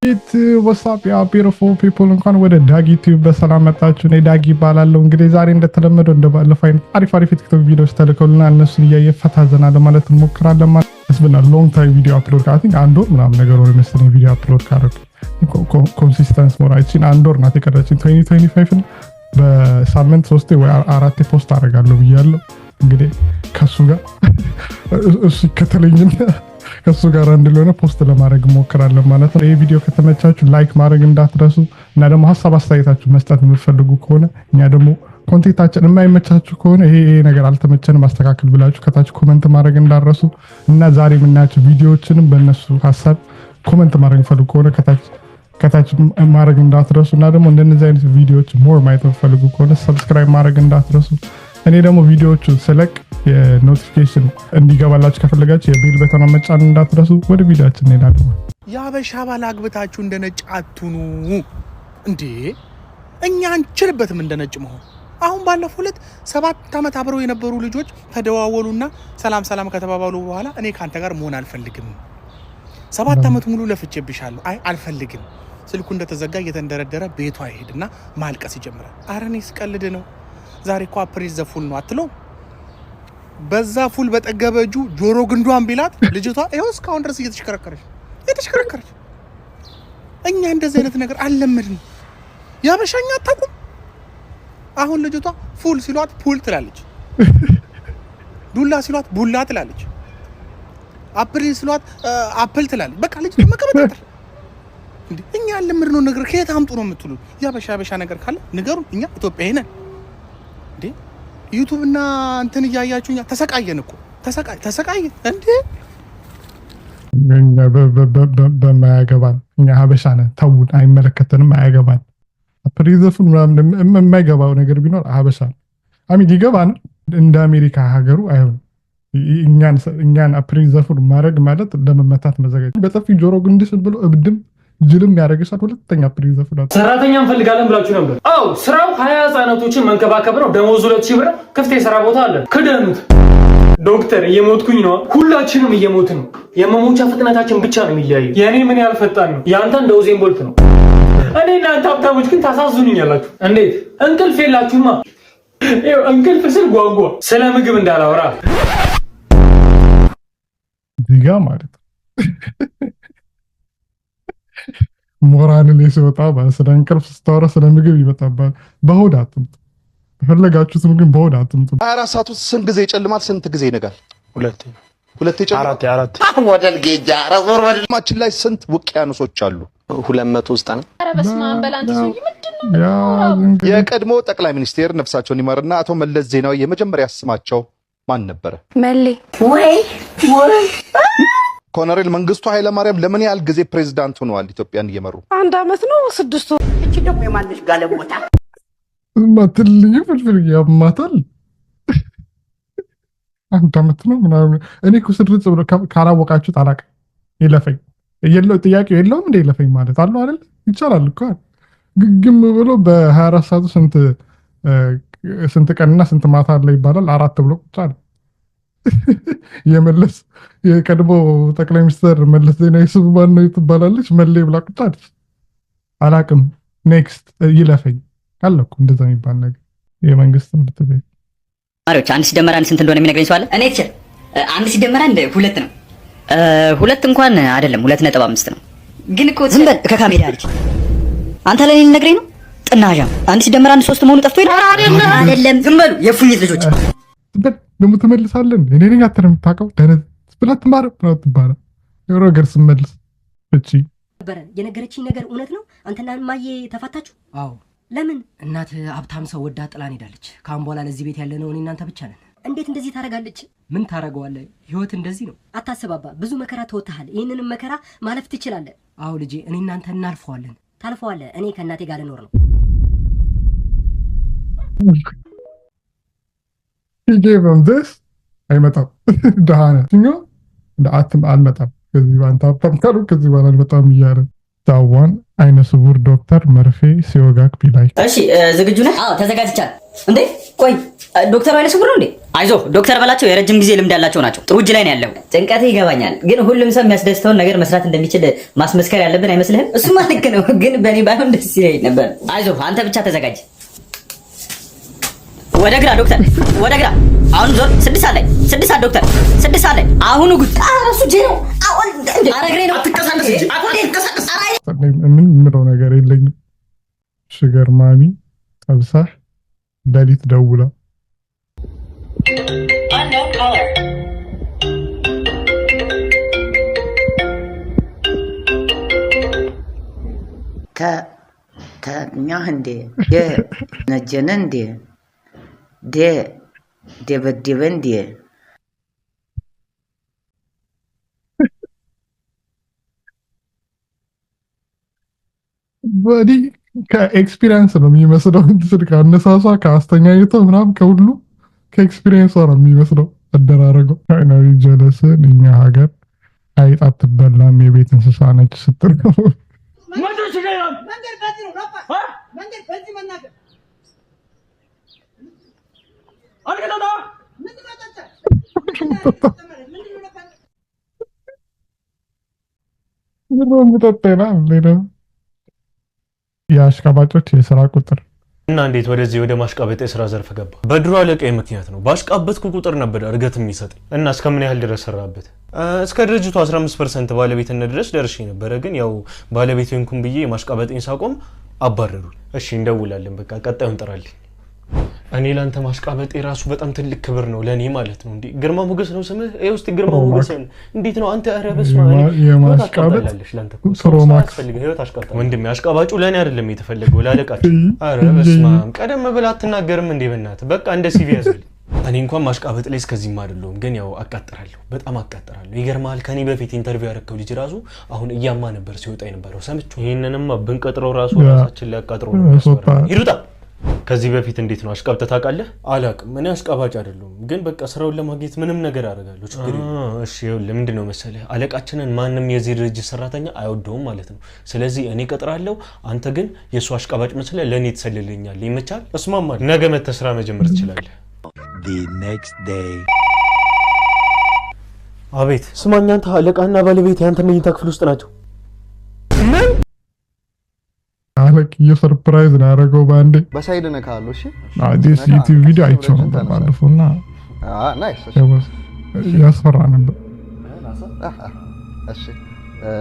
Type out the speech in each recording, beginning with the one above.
What's up, y'all beautiful people? እንኳን ወደ ዳጊ ቲዩብ በሰላም መጣችሁ። እኔ ዳጊ እባላለሁ። እንግዲህ ዛሬ እንደተለመደው እንደ ባለፈው አይነት አሪፍ አሪፍ የቲክቶክ ቪዲዮዎች ተልከውልናል። እነሱን እያየ ፈታ ዘና ለማለት እንሞክራለን። ማለት it's been a long time ቪዲዮ upload፣ I think አንድ ወር ምናምን ነገር ሆነ መሰለኝ ቪዲዮ upload ካደረኩ። Consistence ሞራ ይቺን አንድ ወር ናት የቀረችን። 2025 በሳምንት ሶስቴ ወይ አራቴ post አደርጋለሁ ብያለሁ። እንግዲህ ከሱ ጋር እሱ ይከተለኝና ከእሱ ጋር አንድ ለሆነ post ለማድረግ እሞክራለን ማለት ነው። ይህ ቪዲዮ ከተመቻችሁ like ማድረግ እንዳትረሱ እና ደግሞ ሀሳብ አስተያየታችሁ መስጠት የምትፈልጉ ከሆነ፣ እኛ ደግሞ content ኣችን የማይመቻችሁ ከሆነ ይሄ ይሄ ነገር አልተመቸንም አስተካክል ብላችሁ ከታች comment ማድረግ እንዳትረሱ እና ዛሬ የምናያቸው ቪዲዮዎችንም በእነሱ ሀሳብ comment ማድረግ የምትፈልጉ ከሆነ ከታች ማድረግ እንዳትረሱ እና ደግሞ እንደነዚህ አይነት ቪዲዮዎች more ማየት የምትፈልጉ ከሆነ subscribe ማድረግ እንዳትረሱ። እኔ ደግሞ ቪዲዮዎቹን ስለቅ የ notification እንዲገባላችሁ ከፈለጋችሁ የ bell button መጫን እንዳትረሱ። ወደ ቪዲዮችን እንሄዳለን። የአበሻ ባል አግብታችሁ እንደ ነጭ አትሁኑ እንዴ! እኛ አንችልበትም እንደ ነጭ መሆን። አሁን ባለፈው ዕለት 7 ዓመት አብረው የነበሩ ልጆች ተደዋወሉና ሰላም ሰላም ከተባባሉ በኋላ እኔ ከአንተ ጋር መሆን አልፈልግም፣ 7 ዓመት ሙሉ ለፍቼብሻለሁ፣ አይ አልፈልግም። ስልኩ እንደተዘጋ እየተንደረደረ ቤቷ ይሄድና ማልቀስ ይጀምራል። አረ እኔ ስቀልድ ነው፣ ዛሬ እኮ April the fool ነው አትለው። በዛ ፉል በጠገበ እጁ ጆሮ ግንዷን ቢላት ልጅቷ ይኸው እስካሁን ድረስ እየተሽከረከረች እየተሽከረከረች። እኛ እንደዚህ አይነት ነገር አልለመድንም። ያበሻኛ አታውቁም። አሁን ልጅቷ ፉል ሲሏት pool ትላለች፣ ዱላ ሲሏት ቡላ ትላለች፣ አፕሪል ሲሏት apple ትላለች። በቃ ልጅቷ መቀበጣጠር እንዴ! እኛ ያለመድነው ነገር ከየት አምጡ ነው የምትሉት? ያበሻ ያበሻ ነገር ካለ ንገሩን። እኛ ኢትዮጵያዊ ነን እንዴ። ዩቱብ እና እንትን እያያችሁ እኛ ተሰቃየን እኮ፣ ተሰቃየን እንዴ። በማያገባን እኛ ሀበሻ ነን፣ ተዉን፣ አይመለከተንም፣ አያገባን። April the fool ምናምን የማይገባው ነገር ቢኖር ሀበሻ ነው። I mean ይገባን፣ እንደ አሜሪካ ሀገሩ አይሆንም። እኛን April the fool ማድረግ ማለት ለመመታት መዘጋጀት፣ በጥፊ ጆሮ ግንድሽን ብሎ እብድም ጅልም ያደረግሻል። ሁለተኛ April the fool ሰራተኛ እንፈልጋለን ብላችሁ ነበር። አዎ፣ ስራው 20 ህጻናቶችን መንከባከብ ነው። ደሞዙ 2000 ብር። ክፍት የስራ ቦታ አለ። ክደኑት። ዶክተር፣ እየሞትኩኝ ነው። ሁላችንም እየሞትን ነው። የመሞቻ ፍጥነታችን ብቻ ነው የሚለያየው። የእኔ ምን ያህል ፈጣን ነው? የአንተ እንደ ኡሴን ቦልት ነው። እኔ እናንተ ሀብታሞች ግን ታሳዝኑኛላችሁ። እንዴት እንቅልፍ የላችሁማ? ይኸው እንቅልፍ ስል ጓጓ። ስለ ምግብ እንዳላወራ። እዚህ ጋ ማለት ነው ሞራል ላይ ሲወጣ ማለት ስለ እንቅልፍ ስታወራ ስለ ምግብ ይመጣባል። በሆድ አትምጡ፣ በፈለጋችሁት ምግብ በሆድ አትምጡ። 24 ሰዓት ውስጥ ስንት ጊዜ ይጨልማል? ስንት ጊዜ ይነጋል? ሁለቴ። ሁለቴ ይጨልማል። አራቴ፣ አራቴ። ወደል ጌጃ ረዞር ወደል። ዓለማችን ላይ ስንት ውቅያኖሶች አሉ? 290። ኧረ በስመ አብ በል አንተ ሰውዬ፣ ምንድን ነው? ያ እንግዲህ የቀድሞ ጠቅላይ ሚኒስቴር ነፍሳቸውን ይማርና አቶ መለስ ዜናዊ የመጀመሪያ ስማቸው ማን ነበረ? መሌ። ወይ ወይ! ኮሎኔል መንግስቱ ኃይለማርያም ለምን ያህል ጊዜ ፕሬዝዳንት ሆነዋል ኢትዮጵያን እየመሩ? አንድ አመት ነው 6 ወር። እቺ ደግሞ የማንሽ ጋለሞታ? ትልኝ ፍልፍል ያማታል። አንድ አመት ነው ምናምን። እኔ እኮ ስርጽ ብሎ ካላወቃችሁት አላውቅም። ይለፈኝ የለው ጥያቄው የለውም እንደ ይለፈኝ ማለት አለው አይደል? ይቻላል እኮ። ግግም ብሎ በ24 ሰዓቱ ስንት ስንት ቀንና ስንት ማታ አለ ይባላል። አራት ብሎ ቁጭ አለ። የመለስ የቀድሞ ጠቅላይ ሚኒስትር መለስ ዜናዊ ስም ማን ነው ትባላለች። መሌ ብላ ቁጭ አለች። አላቅም። Next ይለፈኝ አለ እኮ እንደዛ የሚባል ነገር የመንግስት ትምህርት ቤት። ተማሪዎች፣ አንድ ሲደመር አንድ ስንት እንደሆነ የሚነግረኝ ሰው አለ? እኔ teacher፣ አንድ ሲደመር አንድ ሁለት ነው። ሁለት እንኳን አይደለም፣ 2.5 ነው። ግን እኮ ዝም በል ከካሜራ ልጅ፣ አንተ ለኔ ልነግረኝ ነው? ጥናዣም፣ አንድ ሲደመር አንድ ሶስት መሆኑ ጠፍቶ አይደለም። ዝም በሉ የፉኝት ልጆች። በል ደግሞ ትመልሳለን። እኔ ነኝ አንተ ነው የምታውቀው። ደነዝ ብላ ትማር ነው ትባላል። የሆነ ነገር ስመልስ እቺ ነበረ የነገረችኝ ነገር እውነት ነው? አንተና እማዬ ተፋታችሁ? አዎ። ለምን? እናት ሀብታም ሰው ወዳ ጥላን ሄዳለች። ከአሁን በኋላ ለዚህ ቤት ያለነው እኔ እናንተ ብቻ ነን። እንዴት እንደዚህ ታደርጋለች? ምን ታደርገዋለህ? ህይወት እንደዚህ ነው። አታስባባ፣ ብዙ መከራ ተወጥተሃል። ይህንንም መከራ ማለፍ ትችላለህ። አዎ ልጄ፣ እኔ እናንተ እናልፈዋለን። ታልፈዋለህ። እኔ ከእናቴ ጋር ልኖር ነው። He gave him this። አይመጣም። ደሃ ነህ እኛ እንደ አትም አልመጣም ከዚህ በአንተ ሀብታም ካሉ ከዚህ በኋላ አልመጣም እያለ ዛዋን አይነ ስውር ዶክተር መርፌ ሲወጋክ be like። እሺ፣ ዝግጁ ነህ? አዎ፣ ተዘጋጅቻለሁ። እንዴ ቆይ፣ ዶክተሩ አይነ ስውር ነው እንዴ? አይዞህ፣ ዶክተር በላቸው የረጅም ጊዜ ልምድ ያላቸው ናቸው። ጥሩ እጅ ላይ ነው ያለው። ጭንቀትህ ይገባኛል፣ ግን ሁሉም ሰው የሚያስደስተውን ነገር መስራት እንደሚችል ማስመስከር ያለብን አይመስልህም? እሱማ ልክ ነው፣ ግን በእኔ ባይሆን ደስ ይለኝ ነበር። አይዞህ፣ አንተ ብቻ ተዘጋጅ። ወደ ግራ ዶክተር፣ ወደ ግራ። አሁን ዞር። 6 ሰዓት ላይ፣ 6 ሰዓት ዶክተር፣ 6 ሰዓት ላይ አሁኑ ጉድ። ኧረ እሱ እጄ ነው። ኧረ እግሬ ነው። አትንቀሳቀስ እንጂ አትንቀሳቀስ። ምን የምለው ነገር የለኝም። Sugar mommy ጠብሳህ ሌሊት ደውላ። Unknown caller. ተኛህ እንዴ? ነጀነ እንዴ? ደበደበ እንዴ? በዲ ከ experience ነው የሚመስለው። ስልክ አነሳሷ፣ ከአስተኛኘቷ ምናምን ከሁሉ ከ experience ዋ ነው የሚመስለው አደራረገው። Finally ጀለስን እኛ ሀገር አይጥ አትበላም የቤት እንስሳ ነች ስትል ነው። መንገድ በዚህ ነው፣ መንገድ በዚህ መናገር ምንድን ነው? ምንድን ነው የምጠጣ ይላል። ሌላ የአሽቃባጮች የስራ ቁጥር። እና እንዴት ወደዚህ ወደ ማሽቃበጥ የስራ ዘርፍ ገባ? በድሮ አለቃዬ ምክንያት ነው። ባሽቃበጥኩ ቁጥር ነበር እድገት የሚሰጠኝ። እና እስከ ምን ያህል ድረስ ሰራበት? እስከ ድርጅቱ 15% ባለቤትነት ድረስ ደርሼ ነበረ። ግን ያው ባለቤት ሆንኩም ብዬ ማሽቃበጤን ሳቆም አባረሩኝ። እሺ፣ እንደውላለን። በቃ ቀጣዩን ጥራልኝ። እኔ ለአንተ ማሽቃበጤ ራሱ በጣም ትልቅ ክብር ነው ለእኔ ማለት ነው። እንዴ፣ ግርማ ሞገስ ነው ስምህ? ይኸው እስኪ ግርማ ሞገስን እንዴት ነው አንተ? ኧረ በስመ አብ፣ እኔ ህይወት የማሽቃበጥ አሽቃብጣላለች ለአንተ እኮ Pro ሰው Max። አያስፈልግም። ህይወት አሽቃብጣ ወንድሜ፣ አሽቃባጩ ለእኔ አይደለም የተፈለገው ለአለቃችን። ኧረ በስመ አብ፣ ቀደም ብለህ አትናገርም እንዴ? በእናትህ በቃ እንደ CV ያዝልኝ። እኔ እንኳን ማሽቃበጥ ላይ እስከዚህም አይደለሁም፣ ግን ያው አቃጥራለሁ፣ በጣም አቃጥራለሁ። ይገርምሃል፣ ከኔ በፊት interview ያደረከው ልጅ ራሱ አሁን እያማ ነበር ሲወጣ የነበረው፣ ሰምቼው። ይህንንማ ብንቀጥረው ራሱ ራሳችን ሊያቃጥረው ነው የሚያስፈራው። ሂዱጣ። ከዚህ በፊት እንዴት ነው፣ አሽቃብጠህ ታውቃለህ? አላውቅም። እኔ አሽቃባጭ አይደለሁም፣ ግን በቃ ስራውን ለማግኘት ምንም ነገር አደርጋለሁ። ችግር የለም። እሺ፣ ይኸውልህ፣ ምንድን ነው መሰለህ፣ አለቃችንን ማንም የዚህ ድርጅት ሰራተኛ አይወደውም ማለት ነው። ስለዚህ እኔ እቀጥራለሁ፣ አንተ ግን የእሱ አሽቃባጭ መስለህ ለእኔ ትሰልልኛለህ። ይመቻል? እስማማለሁ። ነገ መተህ ስራ መጀመር ትችላለህ። The next day. አቤት። ስማኝ አንተ፣ አለቃና ባለቤት ያንተ መኝታ ክፍል ውስጥ ናቸው። ምን አለቅዬ surprise ነው ያደረገው በአንዴ። በ side ነካለሁ። እሺ። This YouTube ቪዲዮ አይቼው ነበር ባለፈው እና Nice። ያስፈራ ነበር። እሺ፣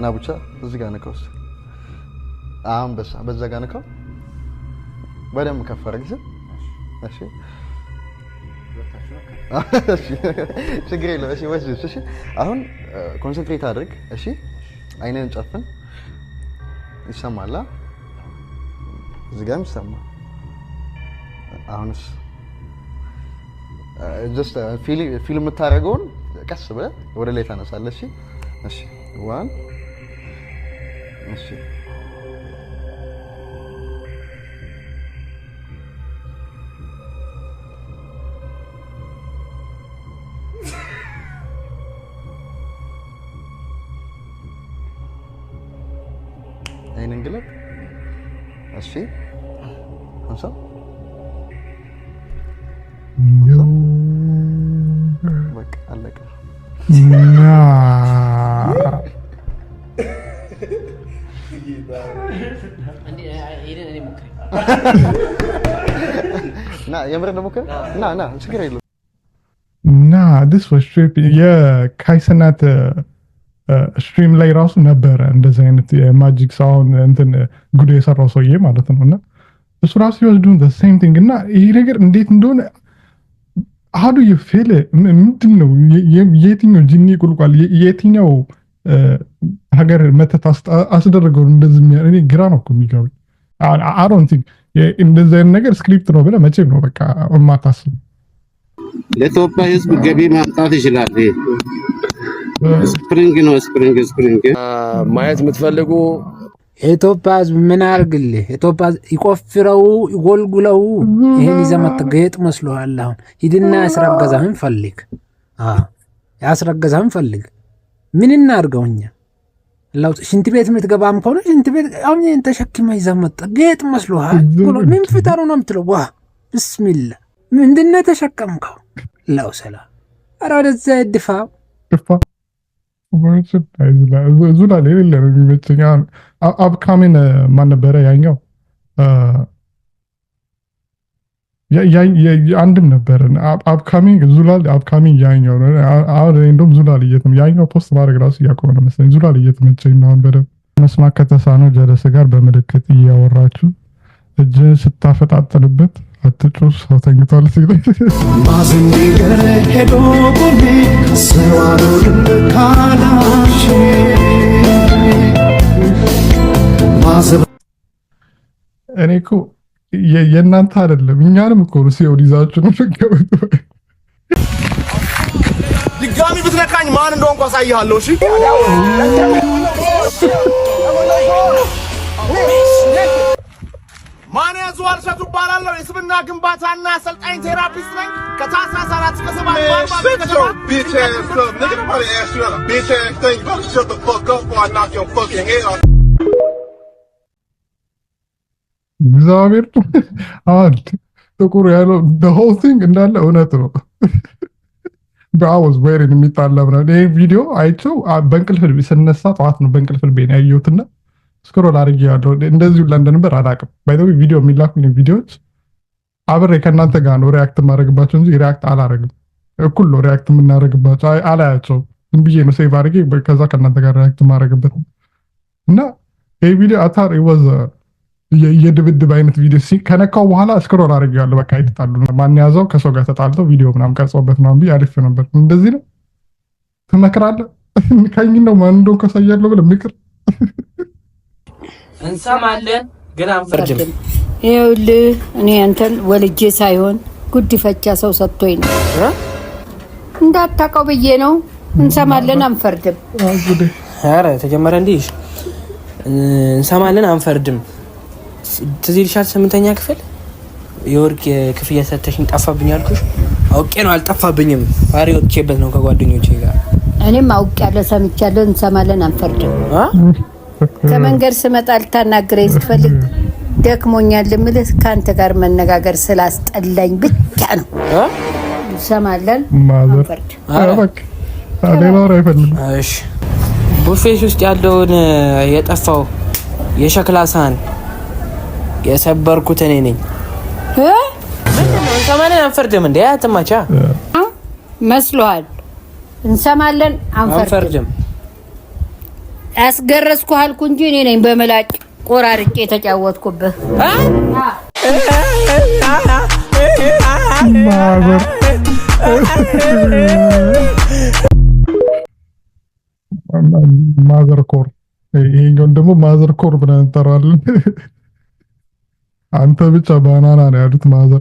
ና ቡቻ፣ እዚህ ጋር ንካው። እስኪ አንበሳ በዛ ጋር ንካው። በደንብ ከፍ አድርግ። እሺ፣ እሺ፣ ችግር የለም። እሺ፣ ወስድ። እሺ፣ አሁን concentrate አድርግ። እሺ፣ አይንህን ጨፍን። ይሰማል? እዚህ ጋርም ይሰማል። አሁንስ just feel የምታደርገውን ቀስ ብለህ ወደ ላይ ታነሳለህ። እሺ፣ እሺ፣ one፣ እሺ፣ አይንን ግለጥ። እሺ፣ አንሳው። በቃ አለቀ። Nah. ና፣ የምር ልሞክር። ና ና፣ ችግር የለውም። Nah, this was trippy። የካይሰናት stream ላይ ራሱ ነበረ እንደዚህ አይነት የ magic ሰውን እንትን ጉድ የሰራው ሰውዬ ማለት ነው። እና እሱ ራሱ he was doing the same thing። እና ይሄ ነገር እንዴት እንደሆነ፣ how do you feel? ምንድን ነው? የትኛው ጂኒ ቁልቋል፣ የትኛው ሀገር መተት አስደረገው እንደዚህ? እኔ ግራ ነው እኮ የሚገባኝ። I don't think እንደዚህ አይነት ነገር script ነው ብለህ መቼም ነው በቃ የማታስብ። ለኢትዮጵያ ሕዝብ ገቢ ማምጣት ይችላል። ይሄ spring ነው። Spring spring። ማየት የምትፈልጉ የኢትዮጵያ ሕዝብ ምን አርግልህ? ኢትዮጵያ ይቆፍረው፣ ይጎልጉለው። ይሄን ይዘህ መጥተህ ጌጥ መስሎሃል። አሁን ሂድና ያስረገዘህን ፈልግ፣ ያስረገዘህን ፈልግ። ምን እናርገው እኛ? ሽንት ቤት የምትገባም ከሆነ ሽንት ቤት። አሁን ይሄን ተሸክመህ ይዘህ መጣህ፣ ጌጥ መስሎሃል ብሎ ምን ፍጠሩ ነው የምትለው? ዋ ብስሚላ፣ ምንድን ነው የተሸከምከው? ለው ሰላም፣ ኧረ ወደዛ ድፋ። ድፋ። ዙላል የሌለ ነው የሚመቸኝ። Upcoming ማን ነበረ ያኛው? አንድም ነበረ upcoming ዙላል፣ upcoming ያኛው ነው። አሁን እንደውም ዙላል ያኛው post ማድረግ ራሱ እያቆመ ነው መሰለኝ። ዙላል እየተመቸኝ ነው አሁን በደንብ። መስማት ከተሳነው ጀለስ ጋር በምልክት እያወራችሁ እጅህን ስታፈጣጥንበት አትጩህ ሰው ተኝቷል ሲል። ሄዶ ጎኔ ሰዋሉን ካላሽ እኔ እኮ የእናንተ አይደለም፣ እኛንም እኮ ነው ሲኦል ይዛችሁ ነው የምትገቡት። ድጋሚ ብትነካኝ ማን እንደሆንኩ አሳይሃለሁ። እሺ፣ ማን ያዘዋል እሸቱ እባላለሁ። የስብዕና ግንባታና አሰልጣኝ therapist ነኝ። ከታህሳስ 4 እስከ 7 በአርባ ከተማ። Bitch ass up. Nigga, nobody asked you that a bitch ass thing. You better shut the fuck up before I knock your fucking head off. እግዚአብሔር አሁን ጥቁር ያለው the whole thing እንዳለ እውነት ነው። Bro, I was waiting የሚጣላ ምናምን። ይሄ ቪዲዮ አይቼው በእንቅልፍ ልቤ ስነሳ ጠዋት ነው በእንቅልፍ ልቤ ነው ያየሁትና scroll አድርጌ ያለው እንደዚሁ ሁላ እንደነበር አላውቅም። By the way ቪዲዮ የሚላኩልኝ ቪዲዮዎች አብሬ ከእናንተ ጋር ነው react የማደርግባቸው እንጂ react አላረግም። እኩል ነው react የምናደርግባቸው። አላያቸውም። ዝም ብዬ ነው save አድርጌ ከዛ ከእናንተ ጋር react የማደርግበት። እና ይህ ቪዲዮ አታር ወዘ የድብድብ አይነት ቪዲዮ ከነካው በኋላ scroll አድርጌዋለሁ። በቃ አይተጣሉ ማን ያዘው ከሰው ጋር ተጣልተው ቪዲዮ ምናምን ቀርጾበት ምናምን ብዬ አሪፍ ነበር። እንደዚህ ነው ትመክራለህ። ከኝ ነው ማን እንደሆንኩ አሳያለሁ ብለህ ምክር። እንሰማለን ግን አንፈርድም። ይኸውልህ፣ እኔ አንተን ወልጄ ሳይሆን ጉዲፈቻ ሰው ሰጥቶኝ ነው። እንዳታውቀው ብዬ ነው። እንሰማለን አንፈርድም። ኧረ ተጀመረ እንዲህ፣ እንሰማለን አንፈርድም። ትዝ ይልሻል ስምንተኛ ክፍል የወርቅ ክፍያ ሰተሽኝ ጠፋብኝ አልኩሽ። አውቄ ነው፣ አልጠፋብኝም። ፓሪ ወጥቼበት ነው ከጓደኞቼ ጋር። እኔም አውቄያለሁ፣ ሰምቻለሁ። እንሰማለን አንፈርድም። ከመንገድ ስመጣ ልታናግረኝ ስትፈልግ ደክሞኛል የምልህ ከአንተ ጋር መነጋገር ስላስጠላኝ ብቻ ነው። እንሰማለን mother አንፈርድም። ሌላ ወሬ አይፈልግም። እሺ፣ ቡፌሽ ውስጥ ያለውን የጠፋው የሸክላ ሳህን የሰበርኩት እኔ ነኝ። ምንድን ነው እንሰማለን አንፈርድም? እንዴ አትማቻ። መስሎሃል? እንሰማለን አንፈርድም። አንፈርድም። አስገረዝኩህ አልኩ እንጂ እኔ ነኝ በምላጭ ቆራርጬ የተጫወትኩብህ። Mother mother ኮር፣ ይሄኛውን ደግሞ mother ኮር ብለን እንጠራዋለን። አንተ ብቻ banana ነው ያሉት mother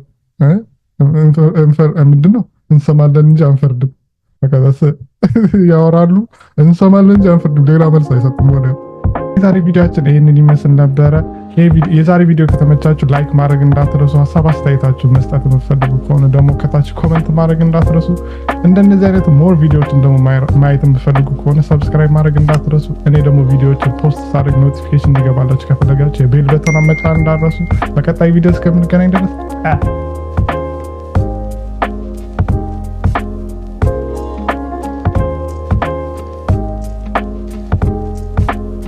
ምንድን ነው? እንሰማለን እንጂ አንፈርድም። በቃ ያወራሉ፣ እንሰማለን እንጂ አንፈርድም። ሌላ መልስ አይሰጡም። ወደ የዛሬ ቪዲዮአችን ይህንን ይመስል ነበረ። የዛሬ ቪዲዮ ከተመቻችሁ like ማድረግ እንዳትረሱ። ሀሳብ አስተያየታችሁ መስጠት የምትፈልጉ ከሆነ ደግሞ ከታች comment ማድረግ እንዳትረሱ። እንደነዚህ አይነት more ቪዲዮዎችን ደግሞ ማየት የምትፈልጉ ከሆነ subscribe ማድረግ እንዳትረሱ። እኔ ደግሞ ቪዲዮዎችን post ሳደርግ notification እንዲገባላችሁ ከፈለጋችሁ የ bell button መጫን እንዳትረሱ። በቀጣይ ቪዲዮ እስከምንገናኝ ድረስ።